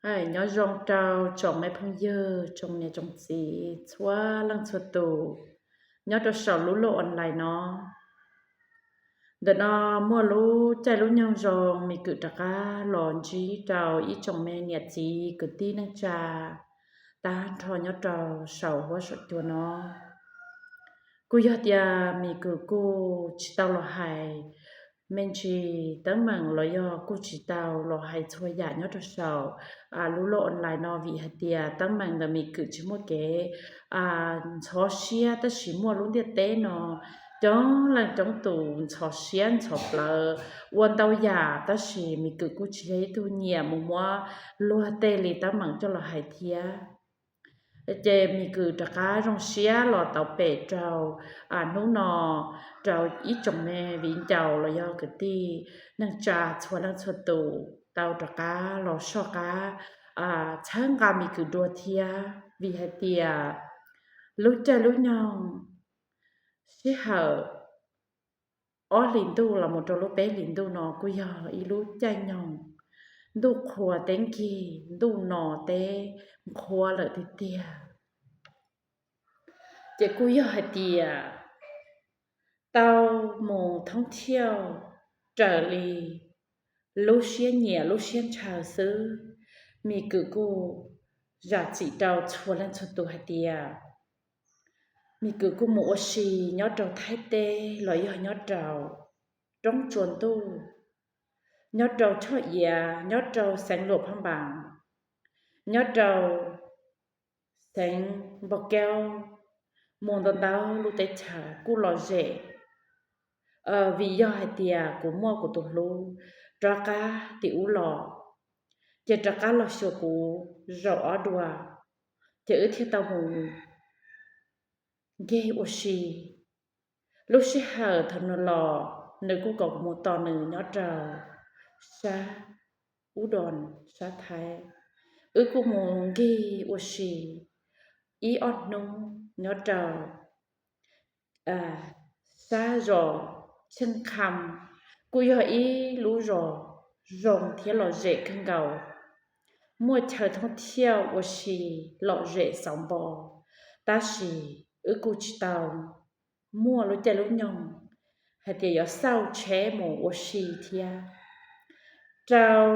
Hais nyob zoo rau tsoom me phooj ywg, tsoom niam tsoom txiv txhua leej txhua tus nyob rau saum lub loj online no. Ntawm no muaj lub caij lub nyoog zoo Mim Kwm rov qab los ntsib rau ib tsoom me niam txiv kwv tij neej tsa tag nrho nyob rau saum huab saum cua no. Kuj yog tias Mim Kwm kuj tsis tau los hais me ntsis teeb meem los yog kuj tsis tau los hais txhua yam nyob rau saum lub loj online no vim hais tias teeb meem ntawm Mim Kwm tsis muaj kev ntxhov siab, tab sis muaj lub ntiaj teb no coob leej coob tus ntxhov siab ntxhov plawv ua ntau yam, tab sis Mim Kwm kuj tsis yog ib tug nyiam mus muab luag tej li teeb meem coj los hais thiab. Ces Mim Kwm rov qab zoo siab los tau pem rau hnub no rau ib tsoom me viv ncaus los yog kwv tij neej tsa txhua leej txhua tus tau rov qab los soj qab txhawb nqa Mim Kwm dua thiab, vim hais tias lub caij lub nyoog sij hawm ob hlis ntuj los mus rau lub peb hlis ntuj no kuj yog ib lub caij nyoog ntuj qhua teb nkig, ntuj no teb nqhuab lawm tiag tiag. Ces kuj yog hais tias tau mus thoob thiaus raws li lub siab nyiam lub siab ntshaw xwb, Mim Kwm kuj zam txim rau txhua leej txhua tus hais tias Mim Kwm kuj mus ua si nyob rau Thaib teb los yog nyob rau roob tsua ntuj, nyob rau Choj Iav, nyob rau xeev Luam Phaj Npaas, nyob rau xeev Npau Kaub, mus ntau ntau lub teb chaws kuj lom zem, vim yog hais tias kuv muaj kuv tus hlub rov qab tim ub los, ces rov qab los xyuas kuv zaum ob dua, ces wb thiaj tau mus nkig ua si. Lub sij hawm thaum nws los, nws kuj kom kuv mus tos nws nyob rau sab Ub Doos sab Thaib. Wb kuj mus nkig ua si ib ob hnub nyob rau sab zos Cheej Kham, kuj yog ib lub zos zoo thiab lom zem kawg nkaus. Muaj chaw thoob thiaj ua si lom zem xauv npo, tab sis wb kuj tsis tau muaj lub caij lub nyoog hais tias yuav xauj tsheb mus ua si thiab. Rau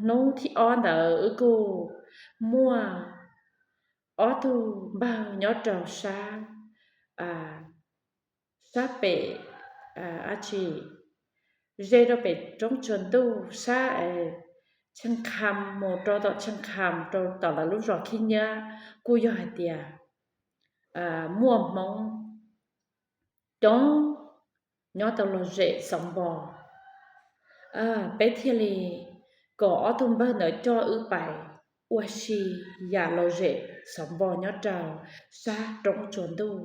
hnub thib ob ntawd wb kuj muaj ob tug npawg nyob rau sab, sab pem, ab tsi, ze rau pem roob tsua ntuj sab Cheej Kham mus rau tom Cheej Kham rau tom lawv lub zos Khib Nyiab, kuj yog hais tias muaj Hmoob coob nyob tau lom zem xauv npo. Peb thiaj li kom ob tug npawg ntawd coj wb pais ua si yam lom zem xauv npo nyob rau sab roob tsua ntuj,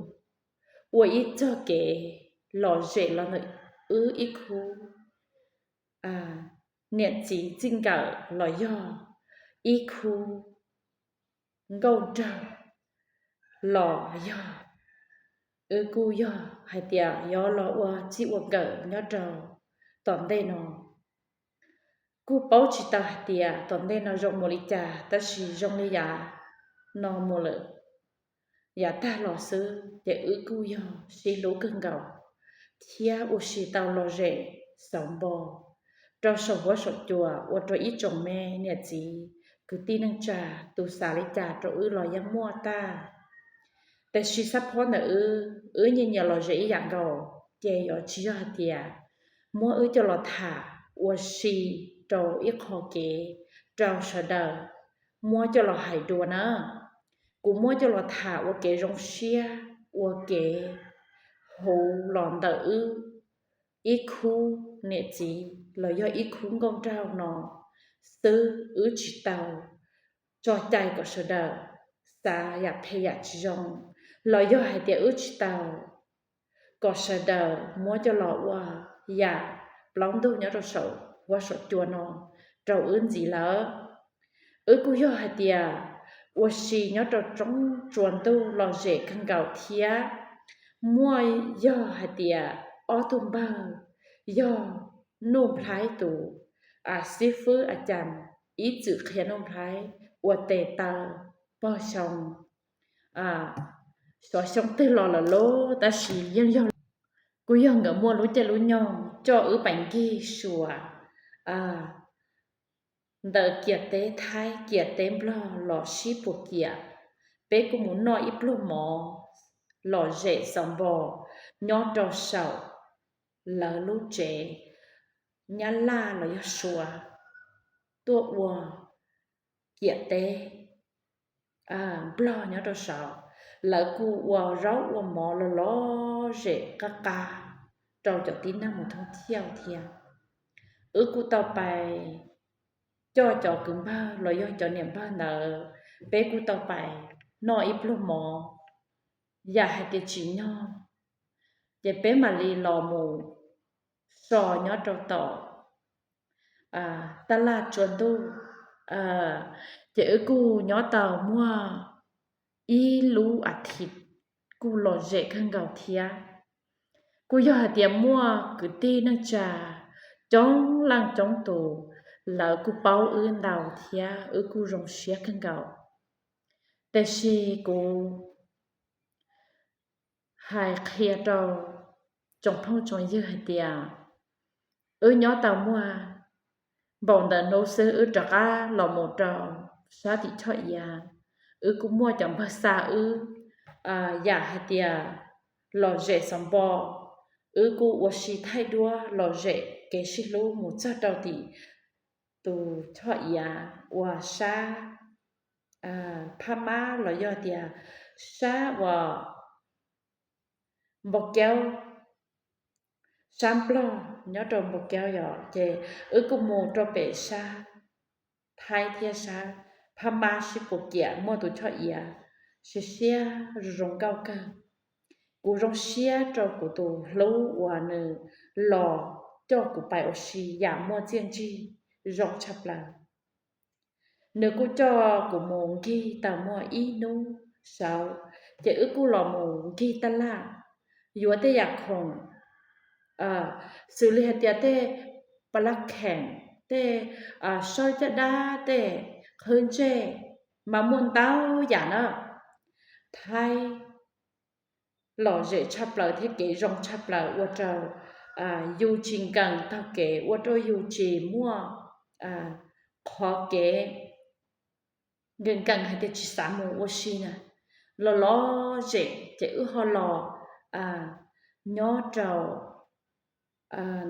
ua ib txoj kev lom zem los ntawm wb ib khub niam txiv txij nkawm los yog ib khub nkauj nraug los yog wb kuj yog hais tias yuav los ua txij ua nkawm nyob rau tom ntej no. Kuj paub tsis tau hais tias tom ntej no zoo mus li cas, tab sis zoo li yav no mus lawm, yav tag los xwb ces wb kuj yog sib hlub kawg nkaus thiab ua si tau lom zem xauv npo rau saum huab saum cua ua rau ib tsoom me niam txiv kwv tij neej tsa tus xav li cas rau wb los yeej muaj tag. Tiam sis xab phob ntawm wb, wb nyias nyias lom zem ib yam nkaus, ces yuav tsis yog hais tias muab wb coj los tham ua si rau ib qho kev rau sawv daws muab coj los hais dua na. Kuv muab coj los tham ua kev zoo siab, ua kev huv los ntawm wb ib khub niam txiv los yog ib khub nkauj nraug no xwb, wb tsis tau tso cai kom sawv daws xav yam phem yam tsis zoo, los yog hais tias wb tsis tau kom sawv daws muab coj los ua yam plaub ntug nyob rau saum huab saum cua no rau wb ntxiv lawm. Wb kuj yog hais tias ua si nyob rau roob tsua ntuj lom zem kawg nkaus thiab. Muaj yog hais tias ob tug npawg yog Nuj Nplhaib tus xib fwb a cas ib txwm qhia Nuj Nplhaib ua tes taw pog xyoo, xyov xyoo twg los lawm lauj, tab sis yeej yog, kuj yog nkawd muaj lub caij lub nyoog coj wb pais nkig Suav, ntawm ciam teb Thaib ciam teb Nplog los sib puas kiam. Peb kuj mus noj ib pluag mov lom zem xov npos nyob rau saum lawv lub tsev Nyab Laj los yog Suav tuaj ua ciam teb Nplog nyob rau saud. Lawv kuj ua zaub ua mov los lom zem qab qab rau cov tib neeg mus thoob thiauj thiab. Wb kuj tau pais coj cov kwv npawg los yog cov niam npawg ntawd, peb kuj tau pais noj ib pluag mov, yam hais tias tsim nyog, ces peb mam li los mus so nyob rau tom taj laj tsua ntuj. Ces wb kuj nyob tau muaj ib lub a thiv kuj lom zem kawg nkaus thiab. Kuj yog hais tias muaj kwv tij neej tsa coob leej coob tus, lawv kuj paub wb ntau thiab wb kuj zoo siab kawg nkaus. Tiam sis kuv hais qhia rau tsoom phooj tsoom ywg hais tias wb nyob tau muaj npaum ntawm hnub xwb wb rov qab los mus rau sab tim Choj Iav. Wb kuj muaj cov npawg xa wb, yam hais tias lom zem xov npos, wb kuj ua si thaij duab lom zem kev sib hlub mus txog rau tim tus Choj Iav uas sab Phab Mab los yog tias sab uas Npau Kaub, sab Nplog nyob rau Npau Kaub yom, ces wb kuj mus rau pem sab Thaib thiab sab Phab Mab sib puas kiam muaj tus Choj Iav siab siab zoo zoo nkauj kawg. Kuv zoo siab rau kuv tus hlub uas nws los coj kuv pais ua si yam muaj txiaj ntsig zoo tshaj plaws. Nws kuj coj kuv mus nkig tau muaj ib hnub saud, ces wb kuj los mus nkig taj laj, yuav tej yam khoom, xws li hais tias tej pa lab kheem, tej sawb caj dab, tej qhwb ntsej, mas muaj ntau yam na. Thaib lom zem tshaj plaws thiab kev zoo tshaj plaws ua rau yus tsis nkees taug kev, ua rau yus tsis muaj qhov kev nkees nkees hais tias tsis xav mus ua si na. Los lom zem ces wb ho los nyob rau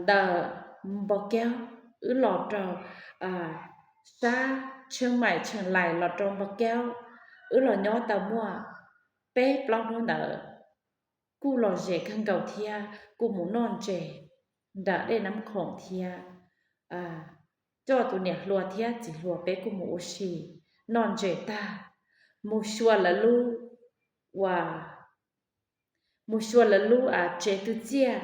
ntawm Npau Kaub, wb los rau sab Tsheej Maim Tsheej Lais los rau Npau Kaub, wb los nyob tau muaj peb plaub hnub ntawd, kuj lom zem kawg nkaus thiab kuj mus noj ntses nram dej Nab Khoom thiab, coj tus niam hluas thiab txiv hluas peb kuj mus ua si noj ntses tag, mus xyuas lawv lub, uas, mus xyuas lawv lub tsev twv txiaj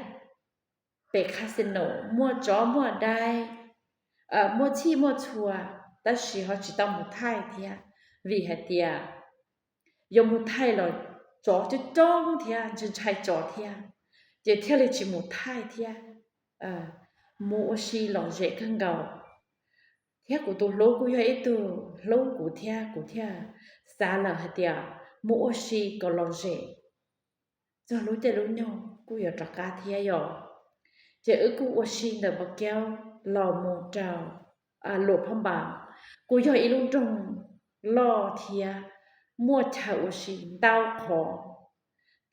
pem casino, muaj tsov muaj dai, muaj txhij muaj txhua, tab sis ho tsis tau mus thaij thiab, vim hais tias yuav mus thaij los tsov coob coob thiab ntshai ntshai tsov thiab, ces thiaj li tsis mus thaij thiab. Mus ua si lom zem kawg nkaus, thiab kuv tus hlub kuj yog ib tug hlub kuv thiab, kuv thiaj xav lawm hais tias mus ua si kom lom zem, txog lub caij lub nyoog kuj yuav rov qab thiab yom. Ces wb kuj ua si ntawm Npau Kaub los mus rau Luam Phab Npas, kuj yog ib lub nroog loj thiab muaj chaw ua si ntau qhov,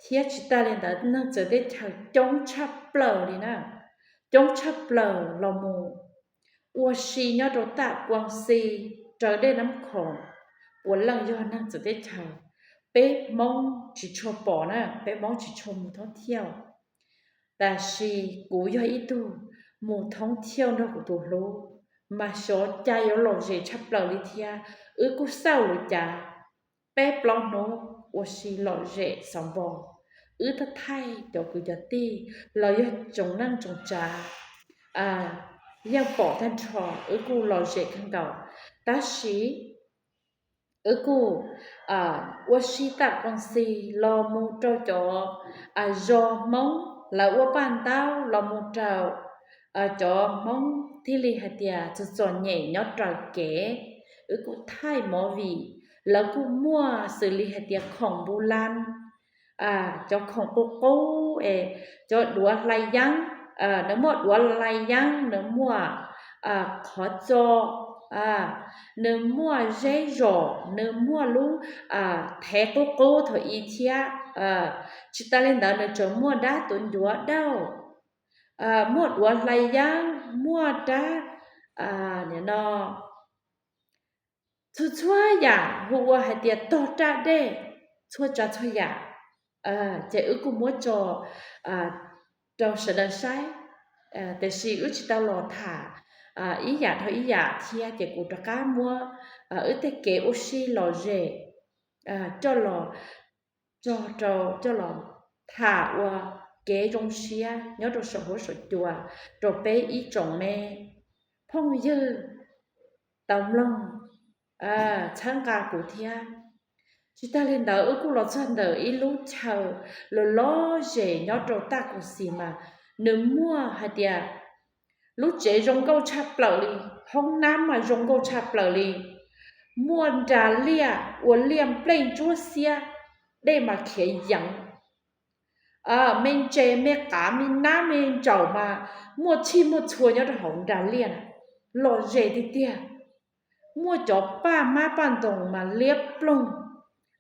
thiab tsis tas li ntawd neeg txawv teb chaws coob tshaj plaws li na, coob tshaj plaws los mus ua si nyob rau Taj Kuas Xis raws dej Nab Khoom, puav leej yog neeg txawv teb chaws. Peb Hmoob tsis tshua pom na, peb Hmoob tsis tshua mus thoob thiauj, tab sis kuv yog ib tug mus thoob thiauj nrog kuv tus hlub, mas xyov cas yuav lom zem tshaj plaws li thiab. Wb kuj xauj lus cav peb plaub hnub ua si lom zem xov npos, wb thaij thaij cov kwv cov tij los yog tsoom neej tsoom tsav yeej pom tag nrho, wb kuj lom zem kawg nkaus. Tab sis wb kuj ua si Taj Kuas Xis los mus rau cov zos Hmoob lawv ua paj ntaub, los mus rau cov Hmoob thiaj li hais tias txom txom nyem nyob raws kev. Wb kuj thaij movie, lawv kuj muaj xws li hais tias khoom npu lan, cov khoom qub qub es cov duav hlais yeeb, nws muaj duav hlais yeeb, nws muaj qhov txo, nws muaj zeb zos, nws muaj lub thev qub qub thaum i thiab. Tsis tas li ntawd nws tseem muaj dab tuv ncuav dauj, muaj duav hlais yeeb, muaj dab, no txhua txhua yam hu ua hais tias tog raj dej, txhua tsav txhua yam. Ces wb kuj muab tso rau sawv daws saib, tiam sis wb tsis tau los tham ib yam dhau ib yam thiab ces kuv rov qab muab wb tej kev ua si lom zem coj los tso rau, coj los tham ua kev zoo siab nyob rau saum huab saum cua rau peb ib tsoom me phooj ywg tau mloog, txhawb nqa kuv thiab. Tsis tas li ntawd wb kuj los txog ntawm ib lub chaw lom lom zem nyob rau Taj Koom Xis mas nws muaj hais tias lub tsev zoo nkauj tshaj plaws li, hoob nab mas zoo nkauj tshaj plaws li, muaj nras liaj ua liaj nplej ntsuab xiab, dej mas khiav yeev, me ntses me qav me nab me ntsaum mas muaj txhij muaj txhua nyob rau hauv nras liaj na, lom zem tiag tiag. Muaj cov paj hmab paj ntoos mas liab ploog,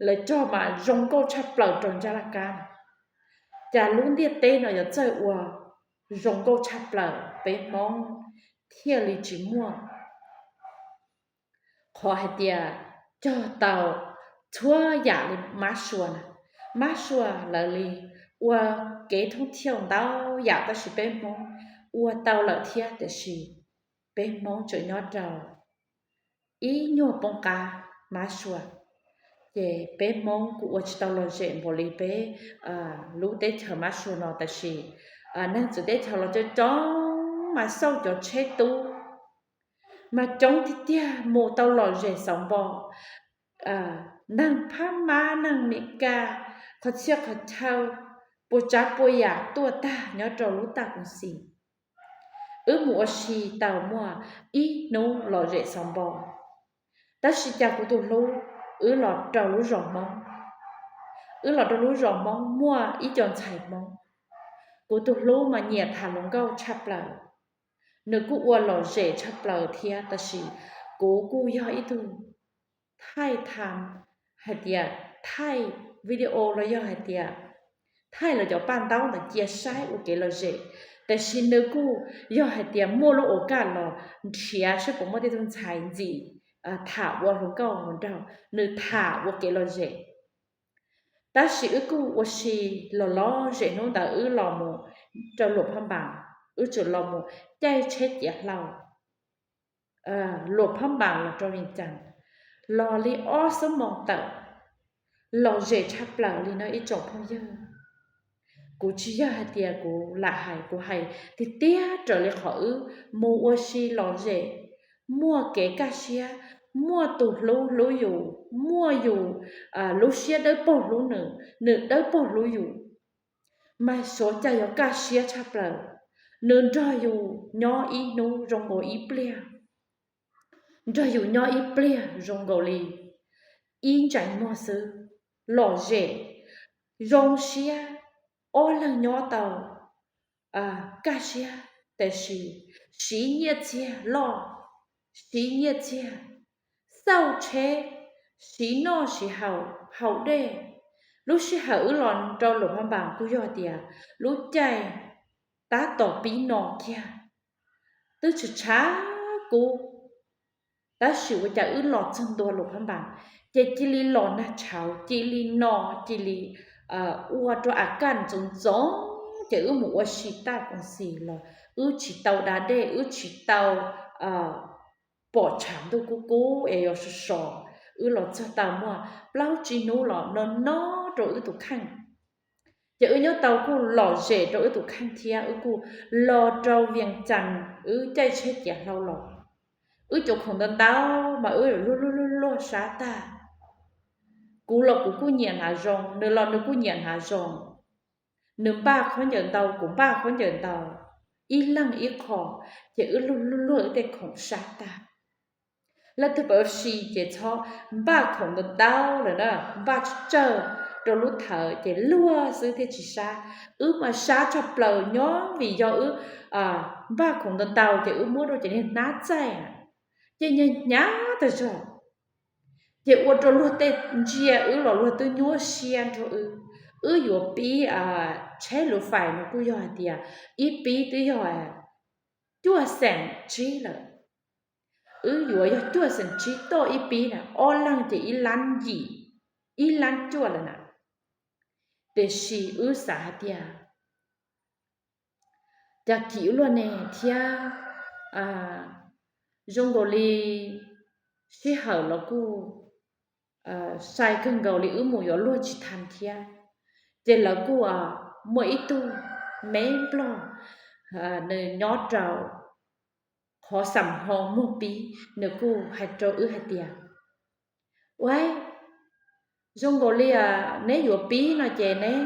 lawv cog mas zoo nkauj tshaj plaws rau ntsab laj kab. Cas lub ntiaj teb no yuav txawj ua zoo nkauj tshaj plaws, peb Hmoob thiaj li tsis muaj qhov hais tias cog tau txhua yam li mab sua na. Mab sua lawv li ua kev thoob thiauj ntau yam tab sis peb Hmoob ua tau lawm thiab tiam sis peb Hmoob tseem nyob rau ib nyuag poob qab mab sua. Ces peb Hmoob kuj ua tsis tau lom zem npaum li peb lub teb chaws mab sua no tab sis neeg txawv teb chaws los coob coob mas xauj cov tsheb tub mas coob tiag tiag mus tau lom zem xauv npo. Neeg Phab Mab neeg Meskas qhov txhia qhov chaw puas tsav puas yam tuaj tag nyob rau lub Taj Koom Xis. Wb mus ua si tau muaj ib hnub lom zem xauv npo. Tab sis cas kuv tus hlub, wb los rau lub zos Hmoob, wb los rau lub zos Hmoob muaj ib co ntxhais Hmoob. Kuv tus hlub mas nyiam tham hluas nkauj tshaj plaws, nws kuj ua lom zem tshaj plaws thiab tab sis kuv kuj yog ib tug thaij tham hais tias thaij video los yog hais tias thaij los cov paj ntaub ntawd cia saib ua kev lom zem, tab sis nws kuj yog hais tias muaj lub ua kaj los nrhiav saib puas muaj tej tug ntxhais ntxim tham ua hluas nkauj mus nrog nws tham ua kev lom zem. Tab sis wb kuj ua si los lom zem hnub ntawd wb los mus rau Luam Phab Npas, wb tseem los mus caij tsheb ciav hlau Luam Phab Npas los rau Vias Cas, los li ob xuab moos tawm, lom zem tshaj plaws li no ib tsoom phooj ywg. Kuv tsis yog hais tias kuv lam hais, kuv hais tiag tiag raws li qhov wb mus ua si lom zem, muaj kev kaj siab, muaj tus hlub hlub yus, muaj yus lub siab dawb paug hlub nws, nws dawb paug hlub yus. Mas xyov cas yuav kaj siab tshaj plaws, nws nrog yus nyob ib hnub zoo nkaus ib pliag, nrog yus nyob ib pliag zoo nkaus li ib ntsais muag xwb, lom zem, zoo siab, ob leeg nyob tau kaj siab, tab sis siv nyiaj txiag loj, siv nyiaj txiag, xauj tsheb, siv noj siv haus, haus dej. Lub sij hawm wb los rau Luam Phab Npas kuj yog tias lub caij tab tom pib no kiag, twb tshav tshav kub, tab sis ua cas wb los txog ntua Luam Phab Npas ces cia li los nag tshauv, cia li no, cia li ua rau a kaj ntxoov ntxoov, ces wb mus ua si Taj Koom Xis los wb tsis tau da dej, wb tsis tau pom tshav ntuj kub kub es yuav so so. Wb los txog tau muaj plaub tsib hnub los no no rau wb tus kheej. Ces wb nyob tau kuj lom zem rau wb tus kheej thiab wb kuj los rau Vias Cas, wb caij tsheb ciav hlau los. Wb cov khoom ntau ntau mas wb luag luag luag luag sab tag. Kuv los kuv kuj nyiam hnav zoo, nws los nws kuj nyiam hnav zoo. Nws npaj khaub ncaws ntau, kuv npaj khaub ncaws ntau, ib leeg ib qho, ces wb luag luag luag wb tej khoom sab tag. Leej twg pam si ces txhob npaj khoom ntau ntau lawm na, npaj tsawg tsawg rau lub thawv ces luag xwb thiaj tsis sab. Wb mas sab tshaj plaws nyob vim yog wb npaj khoom ntau ntau ces wb muab rau cov niag hnab txaij na, ces hnyav hnyav tag zog. Ces ua rau luag tej ntsia wb los luag twb nyuaj siab nrog wb. Wb yuav pib tsheb lus fais no kuj yog hais tias ib pib twb yog cuaj xees tsib lawm. Wb yuav yog cuaj xees tsib toj ib pib na, ob leeg ces ib lab yim, ib lab cuaj lawm na. Tiam sis wb xav hais tias cas kim wb luag ne thiab, zoo nkaus li sij hawm los kuj sai kawg nkaus li wb mus yuav luag tsis tau thiab. Ces lawv kuj muaj ib tug me nplog, nws nyob rau qhov xam hoo muag pib, nws kuj hais rau wb hais tias, ua, zoo nkaus li neb yuav pib no ces neb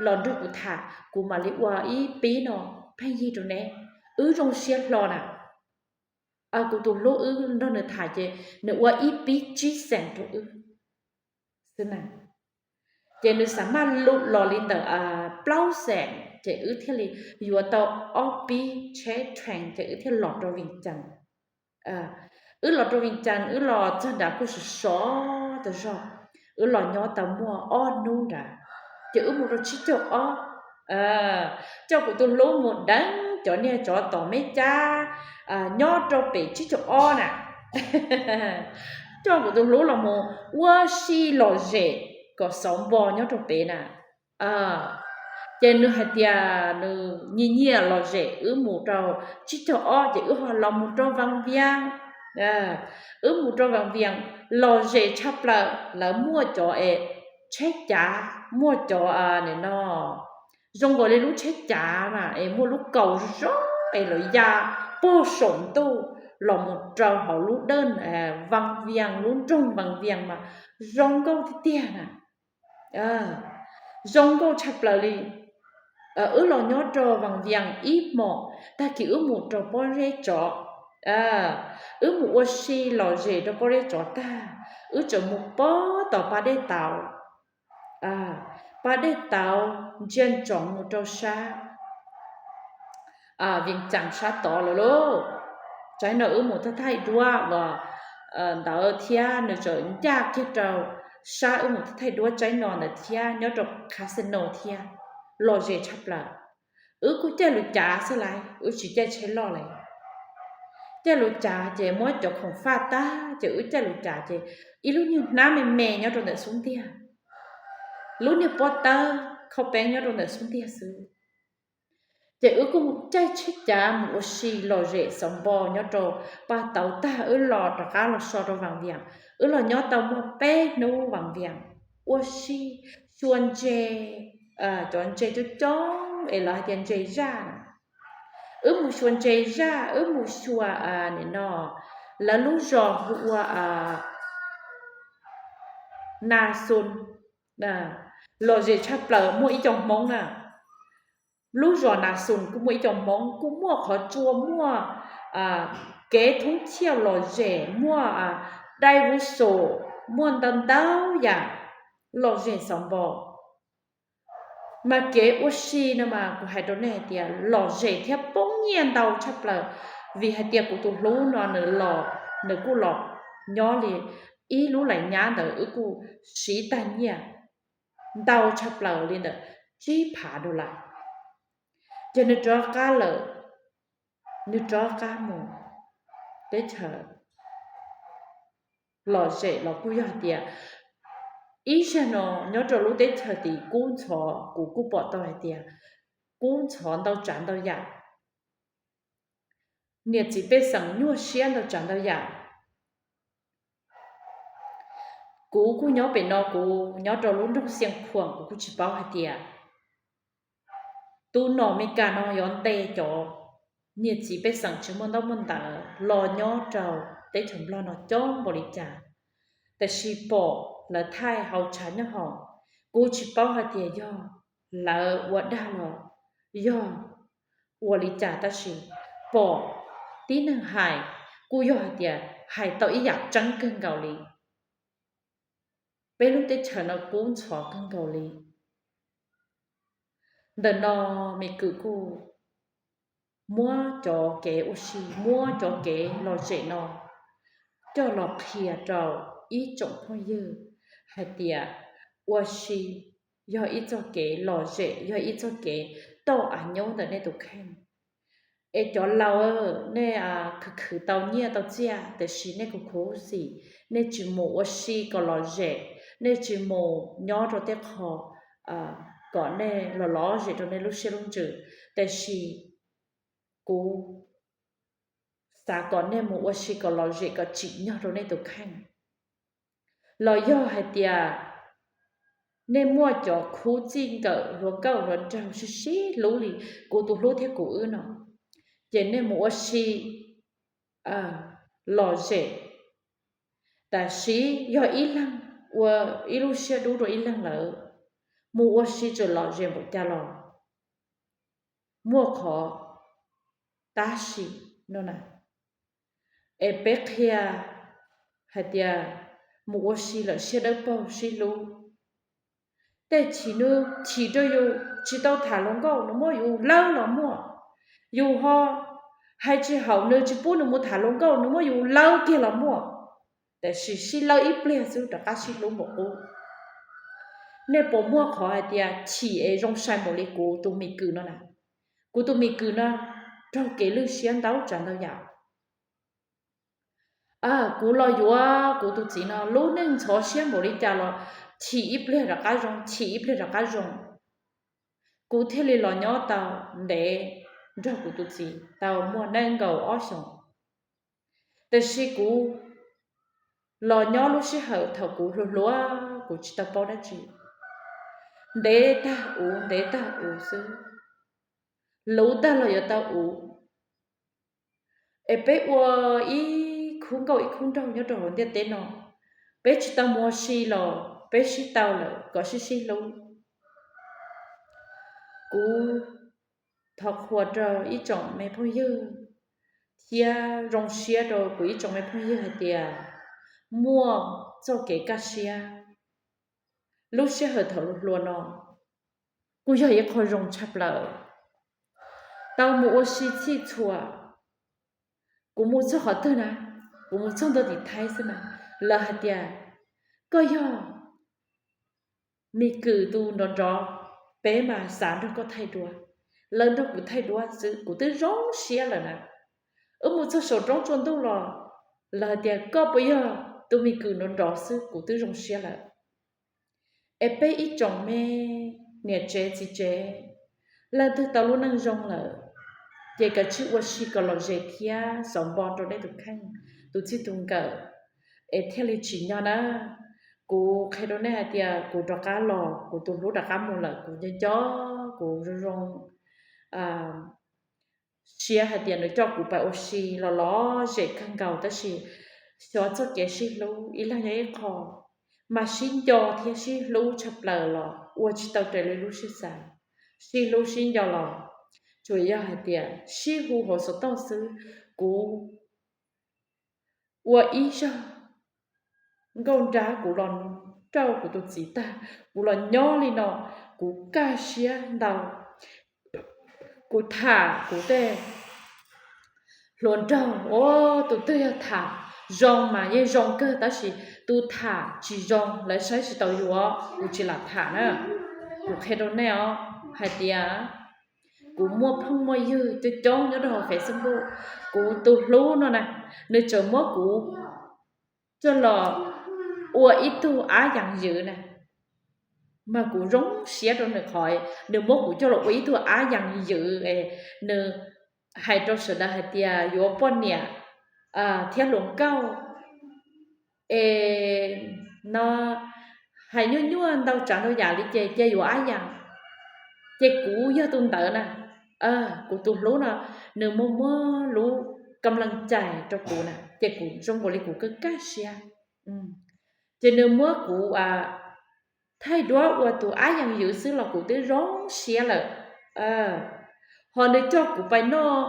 los nrog kuv tham kuv mam li ua ib pib no pheej yig rau neb. Wb zoo siab hlo na. Kuv tus hlub wb nrog nws tham ces nws ua ib pib tsib xees rau wb xwb na. Ces nws xav maj lug los li ntawm plaub xees ces wb thiaj li yuav tau ob pib tsheb train ces wb thiaj los rau Vias Cas. Wb los rau Vias Cas wb los txog nrad kuj sov sov tas zog. Wb los nyob tau muaj ob hnub nrad, ces wb mus rau tsib caug ob, coj kuv tus hlub mus deev cov niag tsov tom Meb Cab nyob rau pem tsib caug ob na. Coj kuv tus hlub los mus ua si lom zem kom xauv npo nyob rau pem na. Ces nws hais tias nws nyiam nyiam lom zem, wb mus rau tsib caug ob ces wb ho los mus rau Vas Vias. Wb mus rau Vas Vias lom zem tshaj plaws, lawv muaj cov es tsheb cav, muaj cov nim no zoo nkaus li lub tsheb cav mas es muaj lub kaus zoo es lawv ya puag saum ntuj los mus rau hauv lub dawj Vas Vias, lub nroog Vas Vias mas zoo nkauj tiag tiag na. Zoo nkauj tshaj plaws li. Wb los nyob rau Vas Vias ib hmos, tag kis wb mus rau pob zeb tsov. Wb mus ua si lom zem rau pob zeb tsov tag, wb tseem mus pob tom Pas Dej Tauv. Pas Dej Tauv ntsia ntsoov mus rau sab Vias Cas sab tod lawm lauj. Tsaib no wb mus thaij thaij duab los ntawd thiab, nws tseem ncaj kiag rau sab wb mus thaij thaij duab tsaib no ntawd thiab, nyob rau casino thiab, lom zem tshaj plaws. Wb kuj caij lus cav xwb lauj, wb tsis caij tsheb loj li. Caij lus cav ces muab cov khoom faj tag ces wb caij lus cav ces ib lub niag hnab me me nyob rau ntawm xub ntiag, lub niag pob tawb khaub peeb nyob rau ntawm xub ntiag xwb. Ces wb kuj caij tsheb cav mus ua si lom zem xauv npo nyob rau Pas Tauv tag wb los rov qab los so rau Vas Vias. Wb los nyob tau muaj peb hnub Vas Vias, ua si xyuas ntses, cov ntses coob coob es lawv hais tias ntses zaj na. Wb mus xyuas ntses zaj, wb mus xyuas nim no lawv lub zos hu ua Nas Xus, lom zem tshaj plaws, muaj ib co Hmoob na. Lub zos Nas Xus kuj muaj ib co Hmoob, kuj muaj qhov tsua, muaj kev thoob thiaj lom zem, muaj dai vu xum, muaj ntau ntau yam lom zem xauv npo. Mas kev ua si no mas kuv hais rau nej hais tias lom zem thiab poob nyiaj ntau tshaj plaws, vim hais tias kuv tus hlub no nws los, nws kuj los nyob li ib lub lais nyab ntawd wb kuj siv tag nyiaj ntau tshaj plaws li ntawm tsib phav dollar. Ces nws rov qab lawm, nws rov qab mus teb chaws lom zem los kuj yog hais tias ib zaj no nyob rau lub teb chaws tim kub ntxhov kuv kuj pom tau hais tias kub ntxhov ntau tsav ntau yam. Niam txiv pej xeem nyuaj siab ntau tsav ntau yam. Kuv kuj nyob pem no, kuv nyob rau lub nroog Xiav Khuam, kuv kuj tsis paub hais tias tus nom Mes Kas no yuav ntes cov niam txiv pej xeem tsis muaj ntaub muaj ntawv los nyob rau teb chaws Nplog no coob npaum li cas. Tab sis pom lawv thaij hauv tshav nyob hauv, kuv tsis paub hais tias yog lawv ua dag los yog ua li cas, tab sis pom tib neeg hais kuj yog hais tias hais tau ib yam tseeb kawg nkaus li. Peb lub teb chaws no kub ntxhov kawg nkaus li. Ntawm no Mim Kwm kuj muab cov kev ua si, muab cov kev lom zem no coj los qhia rau ib tsoom phooj ywg hais tias ua si yog ib txoj kev lom zem, yog ib txoj kev tauj av nyob ntawm nej tus kheej. Es cov laus, nej khwv khwv tau nyiaj tau txiaj tiam sis nej khuv khuv xim, nej tsis mus ua si kom lom zem, nej tsis mus nyob rau tej qho kom nej los lom zem rau nej lub siab lub ntsws, tiam sis kuv xav kom nej mus ua si kom lom zem kom tsim nyog rau nej tus kheej. Los yog hais tias nej muaj cov khub txij nkawm hluas nkauj hluas nraug sib sib hlub li kuv tus hlub thiab kuv wb no, ces nej mus ua si lom zem. Tab sis yog ib leeg ua ib lub siab dub rau ib leeg lawm, mus ua si txawm lom zem npaum cas los muaj qhov tab sis no na. Es peb qhia hais tias mus ua si lawm siab dawb paug sib hlub. Tej chim nws chim rau yus tsis tau tham hluas nkauj nws muab yus lawb los muaj, yus ho hais tsis haum nws tsis pub nws mus tham hluas nkauj nws muab yus lawb kiag los muaj. Tiam sis sib lawb ib pliag xwb rov qab sib hlub npaum qub. Nej puas muaj qhov hais tias chim es zoo sai npaum li kuv tus Mim Kwm no na? Kuv tus Mim Kwm no raug kev lwj siab ntau tsav ntau yam. Kuv los yuav kuv tus txiv no lub neej ntxhov siab npaum li cas los chim ib pliag rov qab zoo, chim ib pliag rov qab zoo. Kuv thiaj li los nyob tau ntev nrog kuv tus txiv tau muaj nees nkaum ob xyoos. Tiam sis kuv los nyob lub sij hawm thaum kuv hluas hluas kuv tsis tau paub dab tsi, ntev tag uv ntev tag uv xwb, luv tag los yuav tau uv. Es peb ua ib khub nkauj ib khub nraug nyob rau hauv ntiaj teb no, peb tsis tau mus ua si los peb sib tau lawm kom sib sib hlub. Kuv thov qhuas rau ib tsoom me phooj ywg thiab zoo siab rau kuv ib tsoom me phooj ywg hais tias muaj txoj kev kaj siab. Lub sij hawm thaum hluas hluas no kuj yog ib qho zoo tshaj plaws, tau mus ua si txhij txhua. Kuv mus txog qhov twg na, kuv mus txog ntua tim Thaib xwb na, lawv hais tias koj yog Mim Kwm tus nrov nrov, peb mas xav nrog koj thaij duab. Lawv nrog kuv thaij duab xwb kuv twb zoo siab lawm na. Wb mus txog saum roob tsua ntuj los lawv hais tias koj puas yog tus Mim Kwm nrov nrov xwb kuv twb zoo siab lawm. Es peb ib tsoom me niam tsev txiv tsev, leej twg tau lub neej zoo lawm, ces kav tsij ua si kom lom zem thiab xav npo rau nej tus kheej tus txij tus nkawm, es thiaj li tsim nyog na. Kuv qhia rau nej hais tias kuv rov qab los, kuv tus hlub rov qab mus lawm, kuv nco nco, kuv zoo zoo siab hais tias nws coj kuv pais ua si los lom zem kawg nkaus, tab sis xyov txoj kev sib hlub ib leeg nyob ib qho, mas sib nco thiab sib hlub tshaj plaws los ua tsis tau raws li lub siab xav. Sib hlub sib nco los tsuas yog hais tias sib hu hauv xov tooj xwb. Kuv ua ib zaug nkauj nrab kuv los rau kuv tus txiv tag, kuv los nyob li no, kuv kaj siab ntau. Kuv tham kuv tej hluas nraug, ua tus twg yog tham zoo mas yeej zoo kawg, tab sis tus tham tsis zoo lawv saib tsis taus yus, kuv tsis lam tham na. Kuv qhia rau nej os hais tias kuv muaj phooj muaj ywg coob coob nyob rau hauv Facebook, kuv tus hlub no na, nws tseem muab kuv coj los ua ib tug ab yas ywv na, mas kuv zoo siab rau nws qhov nws muab kuv coj los ua ib tug ab yas ywv es nws hais rau sawv daws hais tias yuav poj niam thiab hluas nkauj es no hais nyuaj nyuaj ntau tsav ntau yam li ces cia yuav ab yas. Ces kuv yog tus ntawd na, kuv tus hlub no, nws muaj muab lub kam lees cais rau kuv na, ces kuv zoo nkaus li kuv kaj kaj siab. Ces nws muab kuv thaij duab ua tus ab yas ywv xwb los kuv twb zoo siab lawm. Ho nws coj kuv pais noj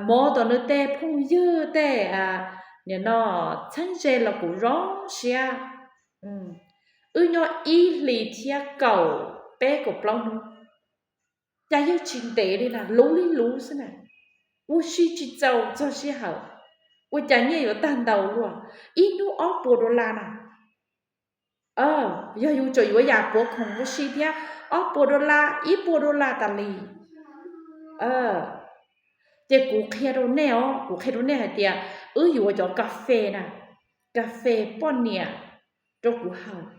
mov tom nws tej phooj ywg tej, nim no txheeb ze los kuv zoo siab. Wb nyob ib hlis thiab kaum peb kaum plaub hnub, cas yeej tsis ntev li na, luv li luv xwb na, ua si tsis txaus txog sij hawm, ua cas nyiaj yuav tag ntau luaj, ib hnub ob puas dollar na. Yog yus tseem yuav yam puav khoom ua si thiab, ob puas dollar, ib puas dollar tas li. Ces kuv qhia rau nej os, kuv qhia rau nej hais tias wb yuav cov kas fes na, kas fes poj niam rau kuv haus,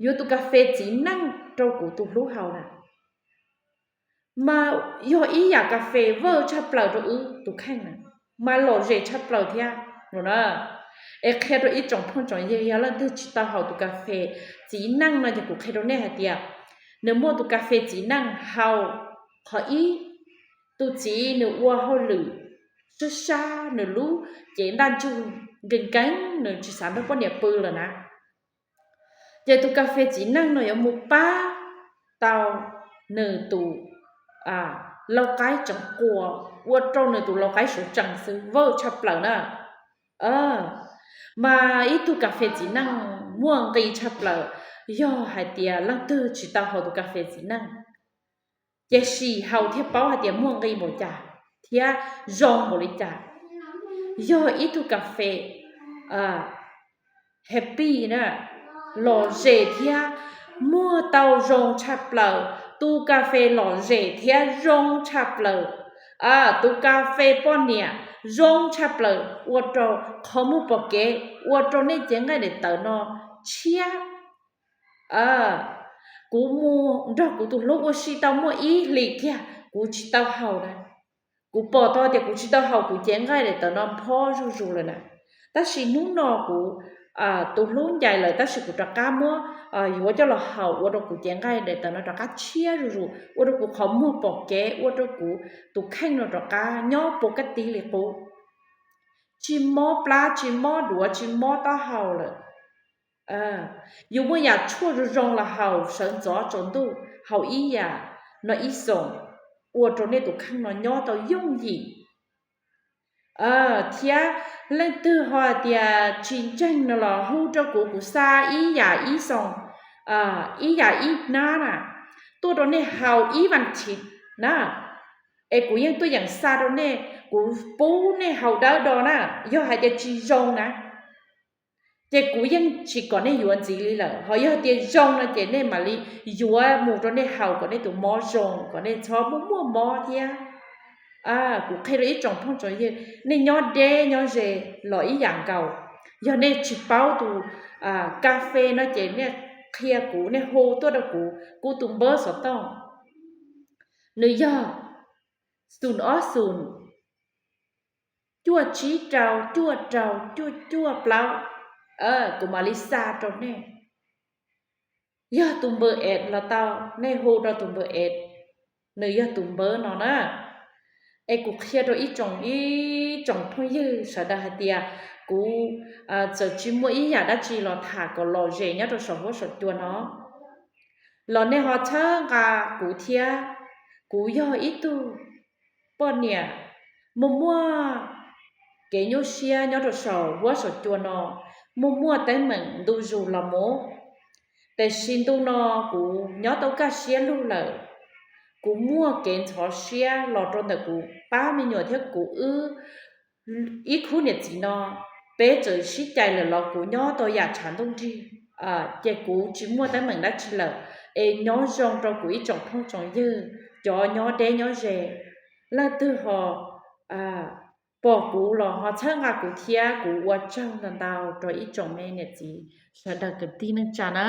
yuav tus kas fes txiv neej rau kuv tus hlub haus na. Mas yog ib yam kas fes vawj tshaj plaws rau wb tus kheej na, mas lom zem tshaj plaws thiab no na. Es qhia rau ib tsoom phooj tsoom ywg, yog leej twg tsis tau haus tus kas fes txiv neej no ces kuv qhia rau nej hais tias nws muaj tus kas fes txiv neej haus. Qhov ib, tus txiv nws ua hauj lwm sab sab, nws lub cev ntaj ntsug nkees nkees, nws tsis xav nrog poj niam pw lawm na. Ces tus kas fes txiv neej no yuav mus pab tau nws tus lau qaib tseem quas, ua rau nws tus lau qaib suav tsees xwb, vawj tshaj plaws na. Mas ib tug kas fes txiv neej muaj nqis tshaj plaws, yog hais tias leej twg tsis tau haus tus kas fes txiv neej, ces sim haus thiaj paub hais tias muaj nqis npaum cas thiab zoo npaum li cas. Yog ib tug kas fes happy na, lom zem thiab muag tau zoo tshaj plaws. Tus kas fes lom zem thiab zoo tshaj plaws, tus kas fes poj niam zoo tshaj plaws, ua rau qhov muag pom kev, ua rau nej cev nqaij daim tawv no tshiab. Kuv mus nrog kuv tus hlub ua si tau muaj ib hlis kiag kuv tsis tau haus na. Kuv pom tau tias kuv tsis tau haus, kuv cev nqaij daim tawv no phob zuj zus lawm na. Tab sis hnub no kuv tus hlub ncaim lawm, tab sis kuv rov qab muab yuav coj los haus, ua rau kuv cev nqaij daim tawv no rov qab tshiab zuj zus, ua rau kuv qhov muag pom kev, ua rau kuv tus kheej no rov qab nyob puas kaj tig li qub, tsis mob plab, tsis mob duav, tsis mob taub hau lawm. Yus muaj yam tshuaj zoo zoo los haus sawv ntxov tsaus ntuj, haus ib yam no ib xoom, ua rau nej tus kheej no nyob tau yooj yim. Thiab leej twg ho hais tias tsis ntseeg no los hu rau kuv, kuv xa ib yam ib xoom, ib yam ib hnab na, tuaj rau nej haus ib vas thiv na. Es kuv yeej tuaj yeem xa rau nej, kuv pub nej haus dawb do na. Yog hais tias tsis zoo na, ces kuv yeej tsis kom nej yuav ntxiv li lawm. Ho yog tias zoo no ces nej mam li yuav mus rau nej haus kom nej tus mob zoo, kom nej txhob muaj muaj mob thiab. Kuv qhia rau ib tsoom phooj tsoom ywg, nej nyob deb nyob ze los ib yam nkaus. Yog nej tsis paub tus kas fes no ces nej qhia kuv, nej hu tuaj rau kuv, kuv tus npawb xov tooj nws yog xoom ob xoom cuaj tsib rau cuaj rau cuaj cuaj plaub, kuv mam li xa rau nej. Yog tus npawb es los tau, nej hu rau tus npawb es, nws yog tus npawb no na. Es kuv qhia rau ib tsoom, ib tsoom phooj ywg sawv daws hais tias kuv txawm tsis muaj ib yam dab tsi los tham kom lom zem nyob rau saum huab saum cua no los nej ho txhawb nqa kuv thiab. Kuv yog ib tug poj niam muaj muaj kev nyuaj siab nyob rau saum huab saum cua no, muaj muaj teeb meem ntu zus los mus. Tiam sis ntu no kuv nyob tau kaj siab lug lawm, kuv muaj kev ntxhov siab los rau ntawm kuv pab me nyuam thiab kuv wb ib khub niam txiv no. Peb txawm sib cais lawm los kuv nyob tau yam tshav ntuj nrig, ces kuv tsis muaj teeb meem dab tsi lawm. Es nyob zoo rau kuv ib tsoom phooj tsoom ywg, cov nyob deb nyob ze, leej twg ho pom kuv los ho txhawb nqa kuv thiab. Kuv ua tsaug ntau ntau rau ib tsoom me niam txiv sawv daws kwv tij neej tsa na.